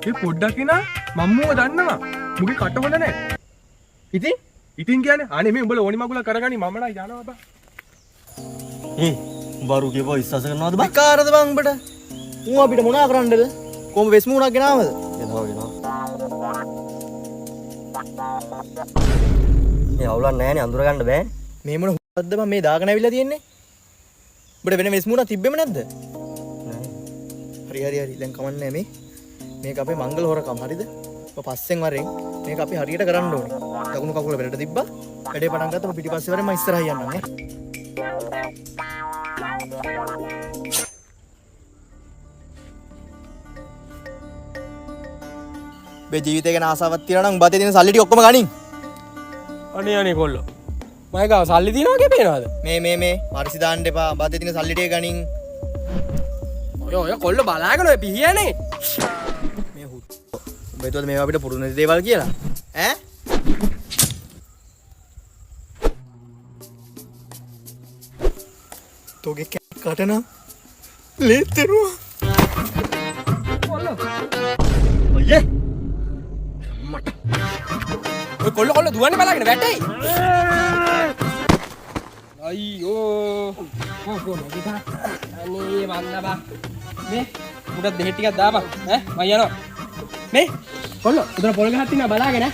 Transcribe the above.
ඒ පොඩ්ඩක් එනා මම මුව දන්නවා. මුගේ කට හොඳ නැහැ. ඉතින් ඉතින් කියන්නේ අනේ මේ උඹලා ඕනි මගුල කරගනි මම නම් යනවා බා. ඒ උඹ අර කියපුවා විශ්වාස කරනවද බං? විකාරද බං උඹට? ඌ අපිට මොනා කරන්නද? කොහොම වෙස් මූණක් ගෙනාවද? ගෙනාවා ගෙනාවා. ඒ අවුලක් නෑනේ අඳුර ගන්න බෑනේ. මේ මොන හුද්ද බං මේ දාගෙන ඇවිල්ලා තියෙන්නේ? උඹට වෙන වෙස් මූණක් තිබ්බෙම නැද්ද? නෑ. හරි හරි හරි දැන් කමන්නේ මේ. මේක අපේ මංගල හොරකම හරිද? ඔබ පස්සෙන් වරෙන් මේක අපි හරියට කරන්න ඕනේ. දකුණු කකුල පෙරට තිබ්බා. වැඩේ පටන් ගත්තා. ඔබ පිටිපස්සේ වරෙන් මම ඉස්සරහ යන්නම් නේ. ඔබේ ජීවිතය ගැන ආසාවක් තියෙනවා නම් උඹ අතේ තියෙන සල්ලි ටික ඔක්කොම ගනින්. අනේ අනේ කොල්ලෝ. මගේ ගාව සල්ලි තියෙනවා වගේ පේනවද? මේ මේ මේ වර්සි දාන්න එපා. උඹ අතේ තියෙන සල්ලි ටික ගනින්. ඔය ඔය කොල්ලෝ බලාගෙන ඔය පිහියනේ. මේ හුත්. උඹ හිතුවද මේවා අපිට පුරුදු නැති දේවල් කියලා? ඈ? තෝගේ කට නම් ලේත් වෙනවා. කොල්ලෝ. අයියේ ඔය කොල්ලෝ කොල්ලෝ දුවන්නේ බලාගෙන වැටෙයි. අයියෝ. කො නගිතා. අනේ මන්න බා. මේ මුඩක් දෙහෙත් ටිකක් දාපන් ඈ මං යනවා. මේ කොල්ලෝ උදේ පොල් ගහක් තියෙනවා බලාගෙන ඈ.